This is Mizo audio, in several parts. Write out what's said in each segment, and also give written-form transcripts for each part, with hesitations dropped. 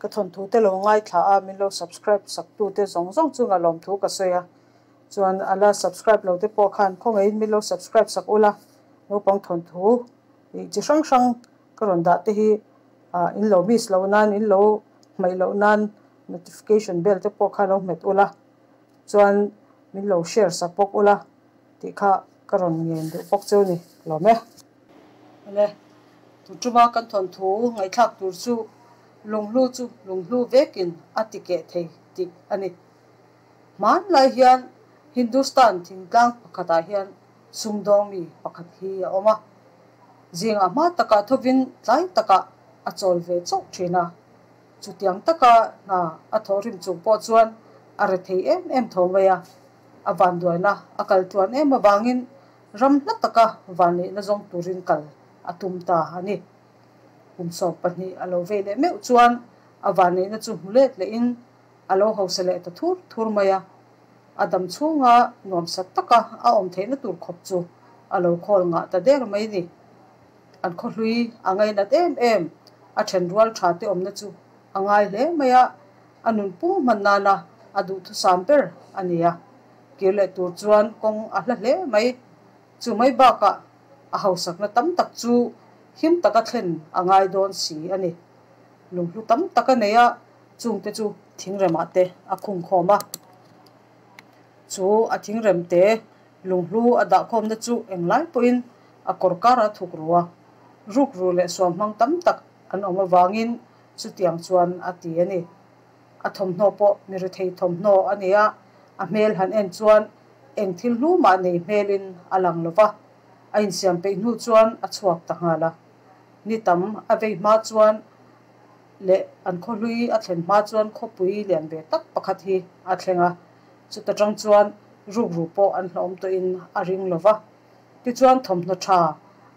Ka thawnthu te lo ngaithla a, min lo subscribe sak tu te zawng zawng chunga lawmthu ka sawi a. Chuan a la subscribe lo te pawh khan khawngaihin min lo subscribe sak ula, naupang thawnthu ih chi hrang hrang ka rawn dah te hi ah in lo miss loh nan in lo hmaih loh nan notification bell te pawh kha lo hmet ula, chuan min lo share sak bawk ula tih kha ka rawn ngen duh bawk cheu ni lawm e. Awle, tuṭuma kan thawnthu ngaihthlak tur chu lunghlu chu lunghlu vekin a ti keh thei tih a ni. Hmanlai hian Hindustan thingtlang pakhatah hian sumdawng mi pakhat hi a awm a. Zingah hma takah thovin tlai takah a chawl ve chauh thin a. Chutiang taka hna a thawhrim chung pawh chuan a rethei em em tho mai a. A vanduaina a kal tluan em avangin ram hla taka vanneihna zawng turin kal a tum ta a ni. Kum 12 a lo vei leh meuh chuan a vanneihna chu hmu let lehin a lo hausa leh ta thur thur mai a. A dam chhunga nuamsat taka a awm theihna tur khawp chu a lo khawl ngah ta der mai ni. An khawhlui a ngainat em em, a then rual tha te awmna chu a ngai hle mai a, a nun pum hman nana a duhthusam ber a ni a. Kir leh tur chuan kawng a hla hle mai. Chu mai bakah a hausakna tam tak chu him taka thlen a ngai dawn si a ni. Lunghlu tam tak a nei a, chungte chu thingremah te a khung khawm a. Chu a thingrem te lunghlu a dah khawmna chu englai pawhin a kawr karah a thuk ru a. Rukru leh suamhmang tam tak an awm avangin chutiang chuan a ti a ni. A thawmhnaw pawh mi rethei thawmhnaw a ni a, a hmel han en chuan eng thil hlu mah nei hmelin a lang lo va, a insiam peih hnu chuan a chhuak ta nghal a. Ni tam a vei hma chuan leh an khawhlui a thlen hma chuan khawpui lian ve tak pakhat hi a thleng a, chuta tang chuan rukru pawh an hlawm tawhin a ring lo va. Tichuan thawmhnaw tha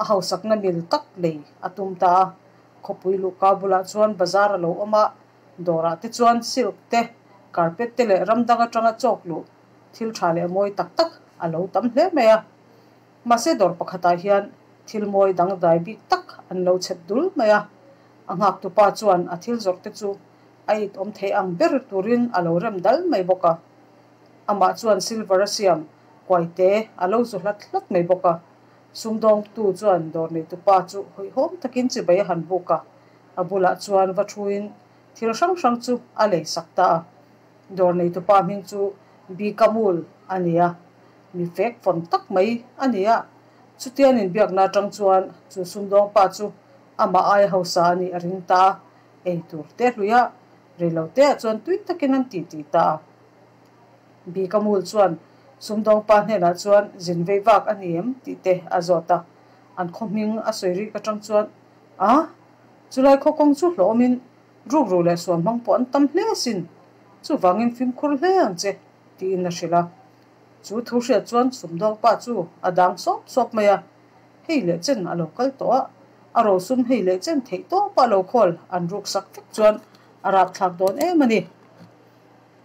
a hausakna mil tak lei a tum ta a, khawpui luhka bulah chuan bazar a lo awm a, Dawrah te chuan silk te, carpet te leh ram dang atanga chawk luh thil tha leh mawi tak tak a lo tam hle mai a. Mahse dawr pakhatah hian thil mawi dangdai bik tak an lo chhep dul mai a. A nghaktupa chuan a thil zawrh te chu a it awm thei ang ber turin a lo rem dal mai bawk a. Amah chuan silver a siam kuaite a lo zu hlat hlat mai bawk a. Sumdawngtu chuan dawr neitupa chu hawihhawm takin chibai a han buk a. A bulah chuan va thuin thil hrang hrang chu a lei sak ta a. Dawr neitupa hming chu Bikamul a ni a, mi fek fawn tak mai a ni a. Chutian inbiakna atang chuan chu sumdawngpa chu amah aia hausa a nih a ring ta a, ei tur te hluia reilo teah chuan tui takin an titi ta a. Bikamul chuan sumdawngpa hnenah chuan zin vei vak a ni em tih te a zawt a, an khaw hming a sawi rik atang chuan A, chulai khaw kawng chu hlawmin rukru leh sual hmang pawh an tam hle asin, chuvangin fimkhur hle ang che, tiin a hrilh a. Chu thu hriat chuan sumdawng pa chu a dang sawp sawp mai a, hei leh chen a lo kal tawh a, a rosum hei leh chen theih tawpa a lo khawl an ruk sak vek chuan a rapthlak dawn em a ni.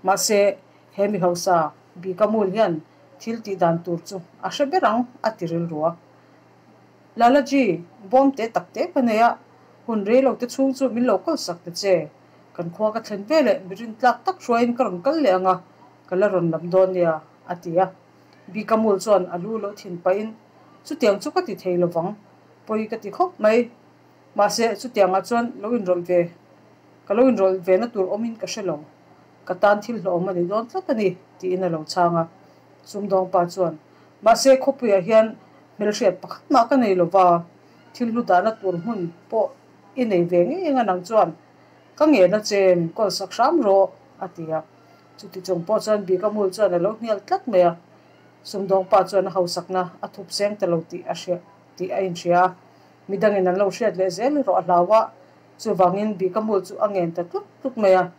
Mahse, he mi hausa Bikamul hian thil tih dan tur chu a hre ber ang a ti rilru a. Lalaji, bawm te tak te ka nei a, hun rei lo te chhung chu min lo kawl sak ta che. Kan khua ka thlen ve leh mi rintlak tak hruaiin ka rawn kal leh ang a, ka la rawn lam dawn nia, a ti a. Bikamul chuan a lu lo thin pahin, Chutiang chu ka ti thei lovang, pawi ka ti khawp mai. Mahse, chutiangah chuan lo inrawlh ve, ka lo inrawlh ve na tur awmin ka hre lo. Ka tan thil hlawhawm a ni dawn tlat a ni, tiin a lo chhang a. Sumdawngpa chuan, Mahse, khawpuiah hian hmelhriat pakhat mah ka nei lo va, thil hlu dahna tur hmun pawh i nei ve ngei eng a nang chuan ka ngena che min kawl sak hram rawh, a ti a. Chuti chung pawh chuan Bikamul chuan a lo hnial tlat mai a. Sumdawngpa chuan a hausakna a thup seng ta lo tih a hria tih a inhria a. Midangin an lo hriat leh zel erawh a hlau a, chuvangin Bikamul chu a ngen ta tlut tlut mai a.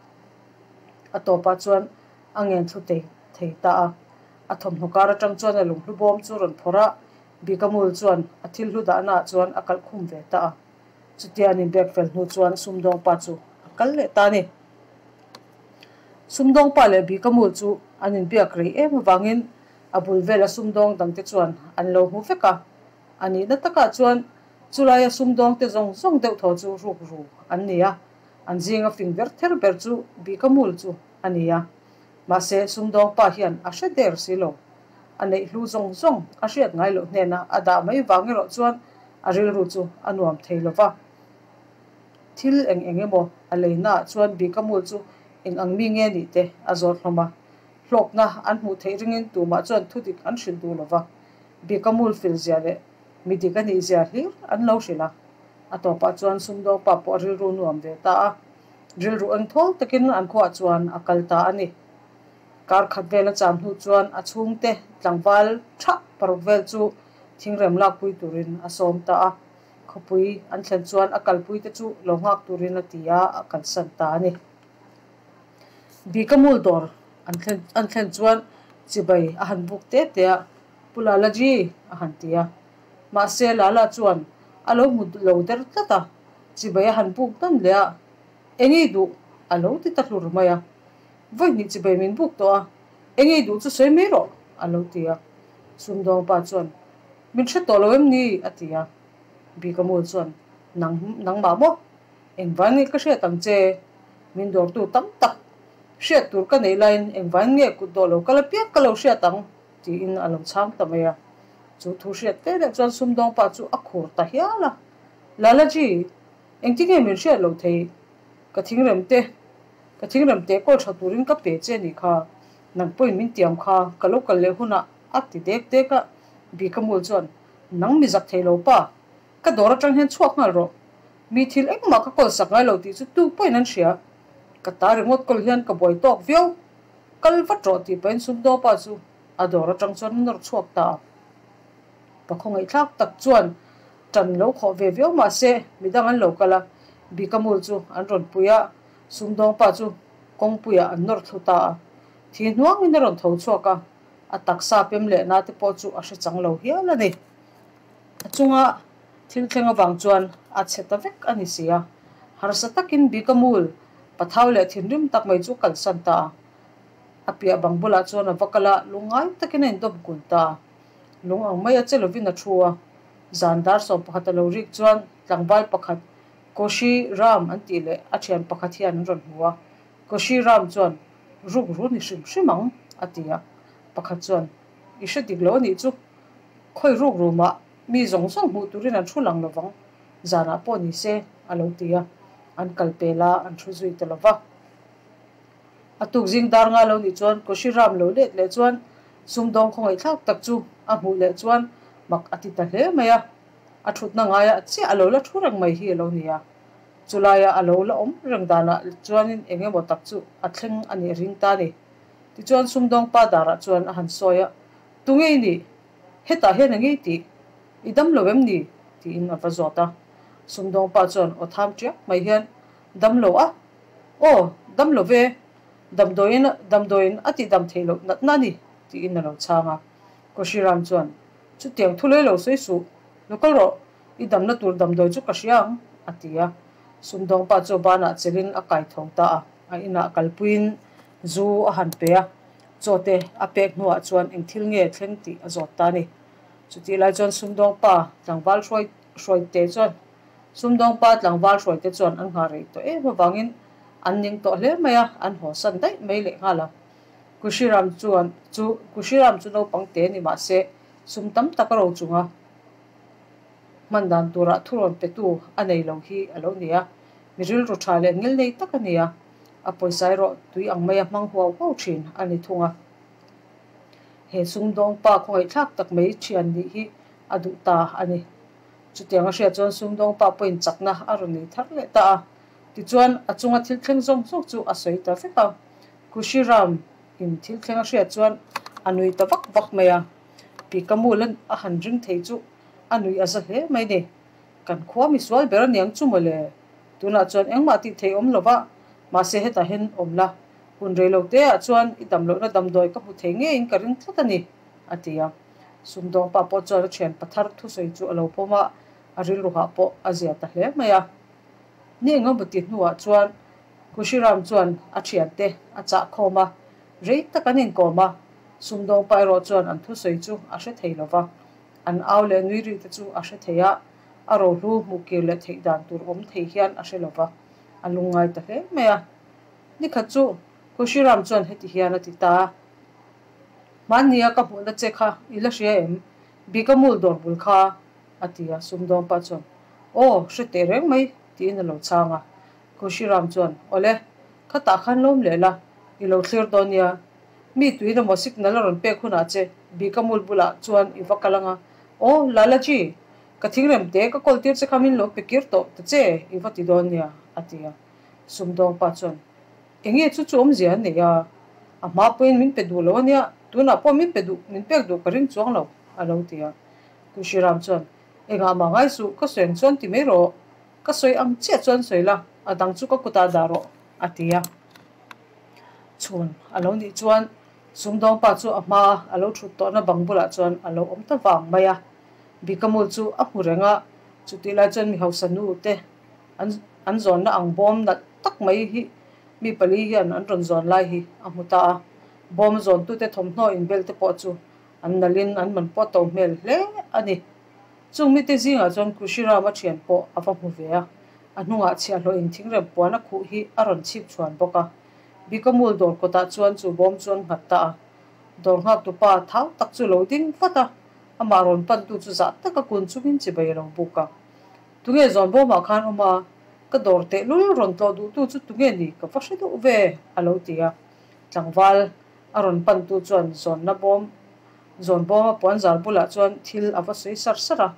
A tawpah chuan a ngen thlu thei thei ta a. A thawmhnaw kar atang chuan a lunghlu bawm chu rawn phawrh a, Bikamul chuan a thil hlu dahna ah chuan a kalh khum ve ta a. Chutia an inbiak fel hnu chuan sumdawngpa chu a kal leh ta a ni. Sumdawngpa leh Bikamul chu an inbiak rei em avangin a bul vela sumdawng dangte chuan an lo hmu vek a. A nihna takah chuan chulaia sumdawngte zawng zawng deuh thaw chu rukru an ni a. An zinga fing ber ther ber chu Bikamul chu a ni a. Mahse, sumdawng pa hian a hre der si lo. A neih hlu zawng zawng a hriat ngai loh hnena a dah mai vang erawh chuan a rilru chu a nuam thei lo va. Thil eng eng emaw a leinaah chuan Bikamul chu eng ang mi nge nih te a zawt hlawm a. Hlawkna an hmuh theih ringin tumah chuan thudik an hrilh duh lo va. Bikamul fel zia leh mi dik a nih zia hlir an lo hrilh a. A tawpah chuan sumdawng pa pawh a rilru nuam ve ta a. Rilru eng thawl takin an khuaah chuan a kal ta a ni. Kar khat vel a cham hnu chuan a chhungte tlangval thah paruk vel chu thingrem lakpui turin a sawm ta a. Khawpui an thlen chuan a kalpuite chu lo nghak turin a ti a, a kalsan ta a ni. Bikamul dawr an thlen an thlen chuan chibai a han buk te te a, Pu Lalaji a han ti a. Mahse Lala chuan a lo hmu lo der tlat a, chibai a han buk dan leh a, Eng ei duh? a lo ti ta hlur mai a. Vawi hnih chibai min buk tawh a, Eng ei duh chu sawi mai rawh a lo ti a. Sumdawng pa chuan, Min hre tawh lo em ni? a ti a. Bikamul chuan, Nang nangmah maw? Engvai nge ka hriat ang che? Min dawrtu tam tak hriat tur ka neih laiin engvai nge kut dawh lo kal apiang ka lo hriat ang? tiin a lo chhang ta mai a. Chu thu hriat te leh chuan sumdawng pa chu a khur ta hial a. Lalaji, engtin nge min hriat loh thei? Ka thingrem te, ka thingrem teh kawl tha turin ka pe che nih kha. Nang pawhin min tiam kha, ka lo kal leh hunah a ti dek dek a. Bikamul chuan, Nang mi zak thei lo pa, Ka dawr atang hian chhuak nghal rawh. Mi thil engmah ka kawl sak ngai lo tih chu tu pawhin an hria. Ka ta ringawt kawl hian ka buai tawk viau. Kal vat rawh tih pahin sumdaw pa chu a dawr atang chuan a nawr chhuak ta a. Pa khawngaihthlak tak chuan tan lo khawh ve viau mah se midang an lo kal a, Bikamul chu an rawn pui a, sumdawng pa chu kawngpuiah an nawr thlu ta a. Thi hnuangin a rawn tho chhuak a, a taksa pem leh na te pawh chu a hre chang lo hial a ni. A chunga thil thleng avang chuan a chhe ta vek a ni si a. Harsa takin Bikamul pathau leh thinrim tak mai chu kalsan ta a. A piah bang bulah chuan a va kal a, lungngai takin a indawp kun ta a. Lung ang mai a che lovin a thu a. Zan dar 11 a lo rik chuan tlangval pakhat Koshi Ram an tih leh a thian pakhat hian an rawn hmu a. Koshi Ram chuan, Ruk ru ni hrim hrim ang, a ti a. Pakhat chuan, I hre dik lo a nih chu. Khawi ruk rumah mi zawng zawng hmuh turin an thu lang lovang, zanah pawh ni se, a lo ti a, an kal pel a, an thu zui ta lova. A tuk zing dar nga lo nih chuan Koshi Ram lo let leh chuan sumdawng khawngaihthlak tak chu a hmuh leh chuan mak a ti ta hle mai a, a thutna ngaiah chiah a lo la thu reng mai hi a lo ni a. Chulaia a lo la awm reng danah chuanin eng emaw tak chu a thleng a nih ring ta a ni. Tichuan sumdawng pa darah chuan a han sawi a, Tunge i nih? Hetah hian a ngei tih? I dam lo em ni? tiin a va zawt a. Sumdawng pa chuan aw tham ṭiak mai hian, Dam lo a? Aw, dam lo ve. Damdawiin damdawiin a tih dam theih loh natna a ni, tiin a lo chhang a. Kawhriram chuan, Chutiang thu lei lo sawi suh, lo kal rawh, i damna tur damdawi chu ka hria ang, a ti a. Sumdawng pa chu banah chelin a kai tho ta a, a inah kalpuiin zu a han pe a. Chaw te a pek hnuah chuan eng thil nge thleng tih a zawt ta a ni. Chutih lai chuan sumdawng pa tlangval hruai hruaite chuan sumdawng pa tlangval hruaite chuan an nghah rei tawh em avangin an ning tawh hle mai a, an haw san daih mai leh nghal a. Kushiram chuan chu Kushiram chu naupang te ni mah se sum tam tak a ro chung a, hman dan turah thurawn petu a nei lo hi a lo ni a, mi rilru tha leh ngil nei tak a ni a. A pawisa erawh tui ang maia hmang huau huau thin a ni thung a. He sumdawng pa khawngaihthlak tak mai thian nih hi a duh ta a ni. Chutiang a hriat chuan sumdawng pa pawhin chakna a rawn nei thar leh ta a. Tichuan a chunga thil thleng zawng zawk chu a sawi ta vek a. Kushiram in thil thleng a hriat chuan a nui ta vak vak mai a. Pikamul a han ring thei chu a nui a za hle mai ni. Kan khua misual ber a niang chu mawle. Tunah chuan engmah tih theih awm lova, mahse hetah hian awm la. Hun rei lo te ah chuan i dam lohna damdawi ka hmu thei ngeiin ka ring tlat a ni, a ti a. Sumdawng pa pawh chuan a thian pathar thusawi chu a lo pawm a, a rilruhah pawh a zia ta hle mai a. Ni engemaw ti hnuah chuan Kushiram chuan a thiante a chah khawm a, rei tak an inkawm a. Sumdawng pa erawh chuan an thusawi chu a hre thei lova, an au leh nui ri te chu a hre thei a. A rohlu hmuh kir leh theih dan tur awm thei hian a hre lo va. A lungngai ta hle mai a. Nikhat chu Khushiram chuan heti hian a ti ta a, Hmannia ka hmuhna che kha i la hria em? Bikamul dawr bul kha, a ti a. Sumdawng pa chuan, Aw, hre teh reng mai, tiin a lo chhang a. Khushiram chuan, Awle, khatah khan lawm leh la, i lo thlir dawn nia. Mi tuin emaw signal a rawn pek hunah che Bikamul bulah chuan i va kal ang a. Aw, Lalaji, ka thingrem te ka kawl tir che kha min lo pe kir tawh ta che, i va ti dawn nia, a ti a. Sumdawng pa chuan, Enge chu chu awmzia an nei a, a hma pawhin min pe duh lo a nia, tunah pawh min pe duh, min pek duh ka ring chuang lo, a lo ti a. Kushiram chuan, Engah mah ngai suh, ka sawi ang chuan ti mai rawh, ka sawi ang chiah chuan sawi la, a dang chu ka kutah dah rawh, a ti a. Chhun a lo nih chuan sumdawng pa chu a hma a lo thut tawhna bang bulah chuan a lo awm ta vang mai a. Bikamul chu a hmu reng a, chutih lai chuan mi hausa nu te An an zawnna ang bawm nalh tak mai hi mi pali hian an rawn zawn lai hi a hmu ta a. Bawm zawntute thawmhnaw inbel te pawh chu an nalhin an man pawh to hmel hle a ni. Chung mite zingah chuan Kushiram-a thian pawh a va hmu ve a, a hnungah chhiahhlawhin thingrem puan a khuh hi a rawn chhip chhuan bawk a. Bikamul dawr kawtah chuan chu bawm chu an nghat ta a. Dawr nghaktupa thau tak chu lo ding vat a, amah rawn pantu chu zah taka kun chungin chibai a lo buk a. Tunge zawn bawmah khan awm a, ka dawr tehlul rawn tlawh duhtu chu tunge ni ka va hre deuh ve, a lo ti a. Tlangval a rawn pantu chuan zawnna bawm, zawn bawma puanzar bulah chuan thil a va sawi sar sar a.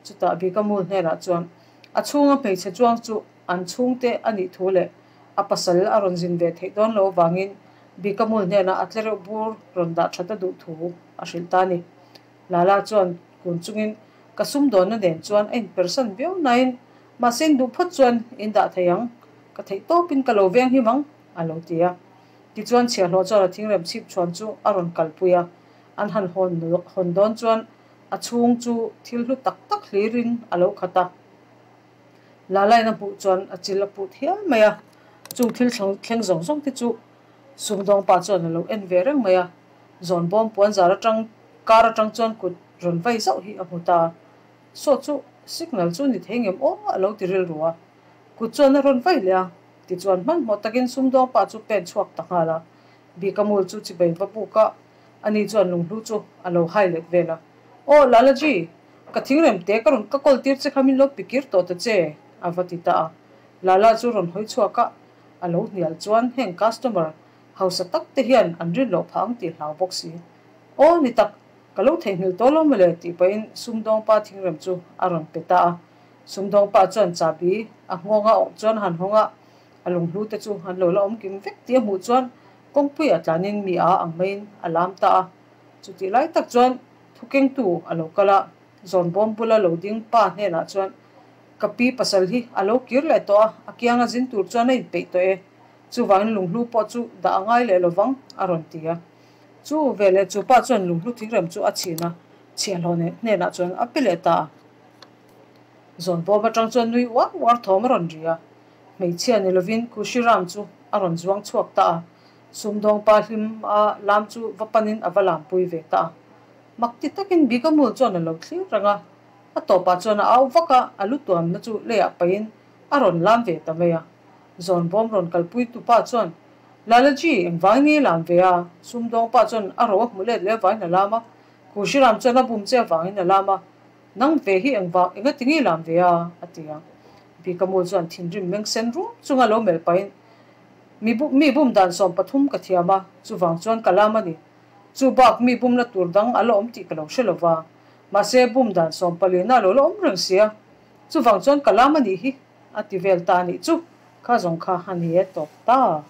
Chutah Bikamul hnenah chuan a chhunga hmeichhe chuang chu an chhungte a nih thu leh a pasal a rawn zin ve theih dawn loh avangin Bikamul hnenah a tlereuh bur rawn dah that a duh thu a hrilh ta a ni. Lala chuan kun chungin ka sumdawnna nen chuan a inpersan viau nain mahse in duh phawt chuan in dah thei ang, ka theih tawpin ka lo veng him ang, a lo ti a. Tichuan chhiahhlawh chuan a thingrem chhip chhuan chu a rawn kalpui a, an han hawn hawn dawn chuan a chhung chu thil hlu tak tak hlirin a lo khat a. Lalain a hmuh chuan a chil a put hial mai a, chung thil thleng zawng zawng te chu sumdawng pa chuan a lo en ve reng mai a. Zawn bawm puan zar atang kar atang chuan kut rawn vai zauh hi a hmu ta. Saw chu signal chu ni thei ngem aw a lo ti rilru a. Kut chuan a rawn vai leh a, tichuan hmanhmawh takin sumdawng pa chu pen chhuak ta nghal a. Bikamul chu chibai va buk a, ani chuan lunghlu chu a lo hai let vel a. Aw Lalaji, ka thingrem te ka rawn ka kawl tir che kha min lo pi kir tawh ta che, a va ti ta a. Lala chu rawn hawi chhuak a, a lo hnial chuan heng customer Hausa tak te hian an rin loh phah ang tih hlau bawk si. Aw ni tak, ka lo theihnghilh tawh lo mawle tih pahin sumdawngpa thingrem chu a rawn pe ta a. Sumdawngpa chuan chahbi a nghawng a awrh chuan han hawng a, a lunghlu te chu an lo la awm kim vek tih a hmuh chuan kawngpui a tlanin mi a ang maiin a lam ta a. Chutih lai tak chuan thukengtu a lo kal a, zawnbawm bula lo ding pa hnenah chuan, Ka pi pasal hi a lo kir leh tawh a, a kianga zin tur chuan a inpeih tawh e. Chuvangin lunghlu pawh chu dah a ngai leh lovang, a rawn ti a. Chu veleh chu pa chuan lunghlu thingrem chu a chhin a, chhiahhlawh hnenah chuan a pe leh ta a. Zawn bawm atang chuan nui uar uar thawm a rawn ri a. Hmeichhia ni lovin Khushiram chu a rawn zuang chhuak ta a. Sumdawng pa hlim a lam chu va panin a va lampui ve ta a. Mak ti takin Bigamul chuan a lo thlir reng a. A tawpah chuan a au vak a, a lu tuamna chu leiah pahin a rawn lam ve ta mai a. Zawn bawm rawn kalpui tu pa chuan, Lalaji, engvangin nge i lam ve a? Sumdawng pa chuan a ro a hmu let leh avangin a lam a, Khushiram chuan a bum che avangin a lam a, Nang ve hi engvang, engati nge i lam ve a? a ti a. Bikamul chuan thinrim meng sen rum chunga lo melh pahin, Mi bu, mi bum dan 13 ka thiam a, chuvang chuan ka lam a ni. Chu bak mi bumna tur dang a la awm tih ka lo hre lo va. Mahse, bum dan sawmpalina a lo la awm reng sia. Chuvang chuan ka lam a nih hi. A ti vel ta a nih chu, kha zawng kha a ni e tawp ta.